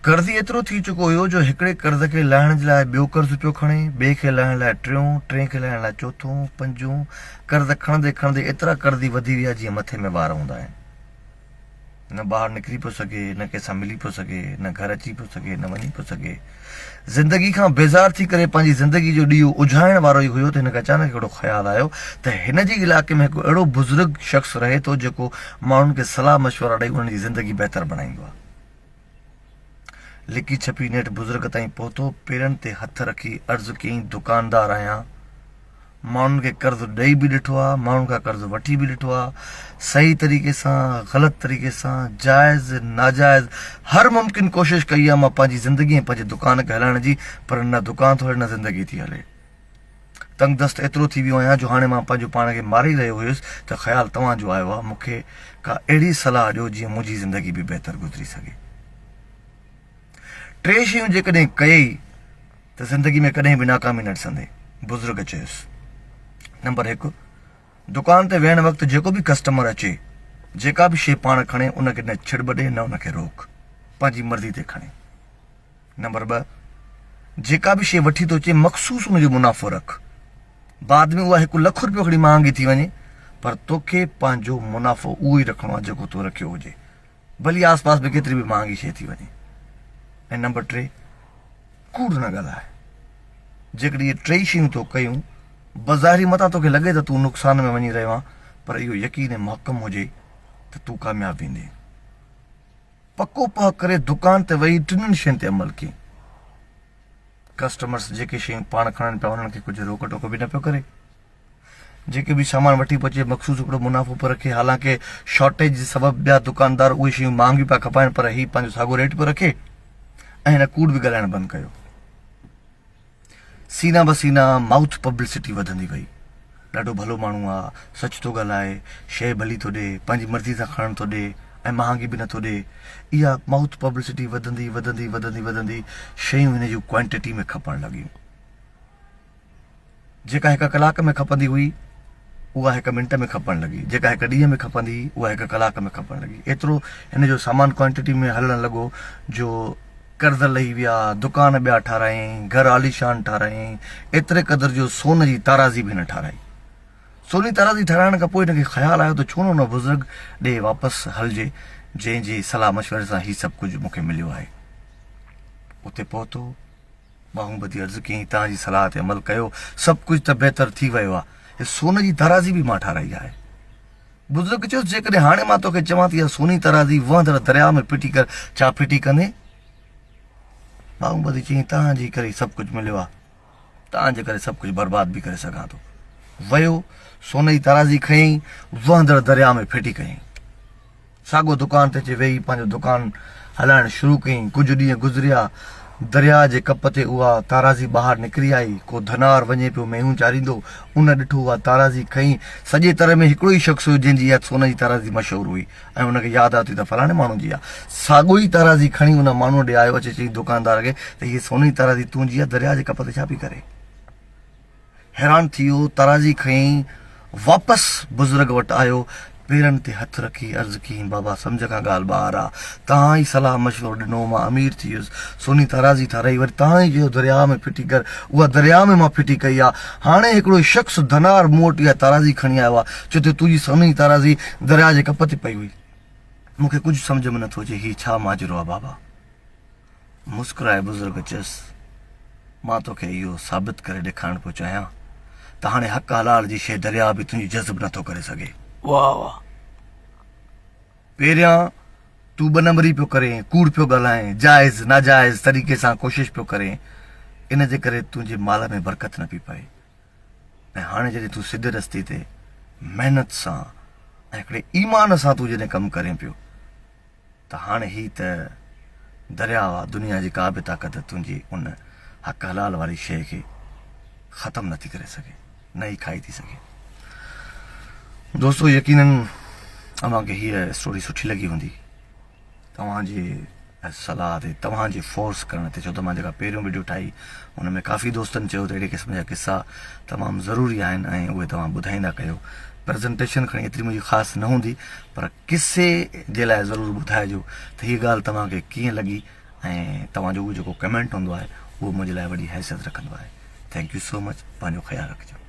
قرضي ايترو ٿي چڪو هيو جو هڪڙي قرض کي لاهڻ جي لاء ٻيو قرض پيو کڻي، ٻئي کي لاهڻ لاء ٽيون، ٽئين کي لاهڻ لاء چوٿون، پنجون، قرض کڻندي کڻندي ايترا قرضي وڌي ويا جيئن مٿي ۾ وار هوندا آهن. نه ٻاهر نڪري پيو سگهي، نه ڪنهن سان ملي پيو سگهي، نه گهر اچي پيو سگهي، نه وڃي پيو سگهي. زندگي کان بيزار ٿي ڪري پنهنجي زندگي جو ڏيئو اجهائڻ وارو ئي هيو ته هن کي اچانڪ هڪڙو خيال آيو ته هن جي علائقي ۾ هڪ اهڙو بزرگ شخص رهي ٿو جيڪو ماڻهن کي صلاح مشورا ڏئي انهن جي زندگي بهتر بڻائيندو آهي. لڪي ڇپي نيٺ بزرگ تائين پهتو، پيرن تي هٿ رکي عرض ڪيائين دڪاندار آهيان، ماڻهن کي قرض ڏئي به ڏٺو آ، ماڻهن کان قرض وٺي به ڏٺو آ، صحيح طريقي سان، غلط طريقي سان، جائز، ناجائز، هر ممڪن ڪوشش ڪئي آ مان پنهنجي زندگي ۽ پنهنجي دڪان کي هلائڻ جي پر نه دڪان ٿو هلي نه زندگي ٿي هلي. تنگ دست ايترو ٿي ويو آهيان جو هاڻي مان پنهنجو پاڻ کي ماري رهيو هيس ته خيال توهان جو آيو آهي، مون کي ڪا اهڙي صلاح ڏيو جيئن منهنجي زندگي به بهتر گذري سگهي. ٽي شيون جيڪڏهن ڪيئي ته زندگي ۾ ڪڏهن به ناڪامي نه ڏسندين. بزرگ چيس. نمبر هڪ، دڪان تي ويهڻ وقت جيڪو به ڪسٽمر اچي، جيڪا به شيء پاڻ کڻي ان کي نه ڇڙٻ ڏي نه ان کي روڪ، پنهنجي مرضي تي کڻي. نمبر 2، جيڪا به شيء وٺي ٿو اچي مخصوص ان جو منافعو رک. بعد ۾ اها هڪ لک روپيو کڻي مهانگي ٿي وڃي پر توکي پنهنجو منافعو اهو ئي رکڻو آهي جيڪو تو رکيو هجي، ڀلي آس پاس ۾ ڪيتري به مهانگي شيء ٿي وڃي. ۽ نمبر 3، ڪوڙ نه ڳالهاء. جيڪڏهن اهي ٽئي شيون تو ڪيون، بظاهري متان توکي لڳي ته تون نقصان ۾ وڃي رهيو آهين پر اهو يقين ۽ محڪم هجي ته تون ڪامياب ويندين. پڪو پهه ڪري دڪان تي ويهي ٽنهن شين تي عمل ڪيائين. ڪسٽمرس جيڪي شيون پاڻ کڻن پيا انهن کي ڪجهه روڪ ٽوڪ به نه پيو ڪري. جيڪي به سامان وٺي پهچي مخصوص هڪڙو منافعو پيو رکي حالانڪه شارٽيج جي سبب ٻيا دڪاندار اهي شيون مهانگيون پيا کپائن پر هي پنهنجو ساڳو ريٽ پيو رکي ۽ هن ڪوڙ به ڳالهائڻ بند ڪيو. سينا به سينا مائوٿ پبلسٽي وڌندي وئي. ڏاڍو ڀلو ماڻهو آ، سچ ٿو ڳالهائي، شيء ڀلي ٿو ڏي، پنهنجي مرضي سان کڻڻ ٿو ڏي ۽ مهانگي به نٿو ڏي. اها مائوٿ پبلسٽي وڌندي وڌندي وڌندي وڌندي شيون هن جون ڪوانٽٽي ۾ کپڻ لڳيون. جيڪا هڪ ڪلاڪ ۾ کپندي هئي، اها هڪ منٽ ۾ کپڻ لڳي. جيڪا هڪ ڏينهن ۾ کپندي هئي، اها هڪ ڪلاڪ ۾ کپڻ لڳي. ايترو هن جو سامان ڪوانٽٽي ۾ هلڻ لڳو جو قرض لهي ويا، دڪان ٻيا ٺارايائين، گهر عاليشان ٺارايائين، ايتري قدر جو سون جي تارازي به هن ٺاراهي. سوني تارازي ٺاراهڻ کان پوء هن کي خيال آيو ته ڇو نه ان بزرگ ڏي واپس هلجي، جنهن جي صلاح مشوري سان هي سڀ ڪجهه مون کي مليو آهي. اتي پهتو. ٻانهون ٻڌي عرض ڪيائين، توهان جي صلاح تي عمل ڪيو، سڀ ڪجهه ته بهتر ٿي ويو آهي. هي سون جي ترازي به مان ٺاراهي آهي. بزرگ چيس، جيڪڏهن هاڻي مان توکي چوان ته اها سوني ترازي وهندڙ درياء ۾ ڦٽي ڪر، ڇا ڦٽي ڪندين؟ ٻانهون ٻڌي چيائين، توهان جي ڪري سڀ ڪجهه مليو آهي، توهان جي ڪري سڀ ڪجهه برباد به ڪري سگهان ٿو. ويو، سون جي ترازي کنيائين، وهندڙ درياء ۾ ڦٽي ڪيائين. ساڳو دڪان تي اچي ويهي پنهنجو دڪان هلائڻ شروع ڪيائين. ڪجهه ڏينهن گذريا. درياء جي ڪپ تي اها تارازي ٻاهر نڪري آئي. ڪو ڌنار وڃي پيو مينهون چاريندو. ان ڏٺو اها تارازي کنئي. سڄي تر ۾ هڪڙو ئي شخص هيو جنهن جي اها سون جي تارازي مشهور هئي ۽ ان کي ياد آيو ٿي ته فلاڻي ماڻهو جي آ. ساڳو ئي تارازي کڻي ان ماڻهوء ڏي آيو. اچي چيائين دڪاندار کي ته هيء سون جي تارازي تنهنجي آ، درياء جي ڪپ تي ڇا پئي ڪرين؟ حيران ٿي ويو، ترازي کنيائين، واپس بزرگ وٽ آيو، پيرن تي هٿ رکي عرض ڪيائين، بابا سمجهه کان ڳالهه ٻاهر آ، توهان ئي صلاح مشورو ڏنو، مان امير ٿي ويس، سوني ترازي ٺاراهي، وري توهان ئي چيو درياهه ۾ ڦٽي ڪر، اها درياهه ۾ مان ڦٽي ڪئي آ، هاڻي هڪڙو شخص ڌنار مون وٽ اها ترازي کڻي آيو آ، چئي ٿو تنهنجي سوني ترازي درياهه جي ڪپ تي پئي هئي. مون کي ڪجهه سمجهه ۾ نٿو اچي هي ڇا ماجرو آ بابا؟ مسڪرائي بزرگ چيس، مان توکي اهو ثابت ڪري ڏيکارڻ پيو چاهيان ته هاڻي حق حلال جي شيء درياء به تنهنجي جذب نٿو ڪري سگهي. واهه واهه. پهريان تون ٻه نمبري پيو ڪرين، ڪوڙ پيو ڳالهائين، جائز ناجائز طريقي سان ڪوشش پيو ڪرين، ان جي ڪري تنهنجي مال ۾ برڪت نه پئي پئي ۽ هاڻي جڏهن تون سڌي رستي تي محنت سان ۽ هڪڙي ايمان سان تون جڏهن ڪم ڪرين پيو ته هاڻي هي ته درياء آ، دنيا جي ڪا به طاقت تنهنجي ان حق حلال واري شيء کي ختم نٿي ڪري سگهي، نه ئي کائي ٿي سگهي. دوستو يقينن اوهان کي هيء اسٽوري سٺي لڳي هوندي. توهان جي صلاح تي، توهان جي فورس ڪرڻ تي، ڇو ته مان جيڪا پهريون وڊيو ٺاهي ان ۾ ڪافي دوستن چيو ته اهڙي قسم جا قصا تمام ضروري آهن ۽ اهي توهان ٻڌائيندا ڪيو. پريزنٽيشن کڻي ايتري منهنجي خاص نه هوندي پر قصي جي لاء ضرور ٻڌائجو ته هيء ڳالهه توهان کي ڪيئن لڳي ۽ توهان جو اهو جيڪو ڪمينٽ هوندو آهي اهو منهنجي لاء وڏي حيثيت رکندو آهي. Thank you so much پنهنجو خيال رکجو.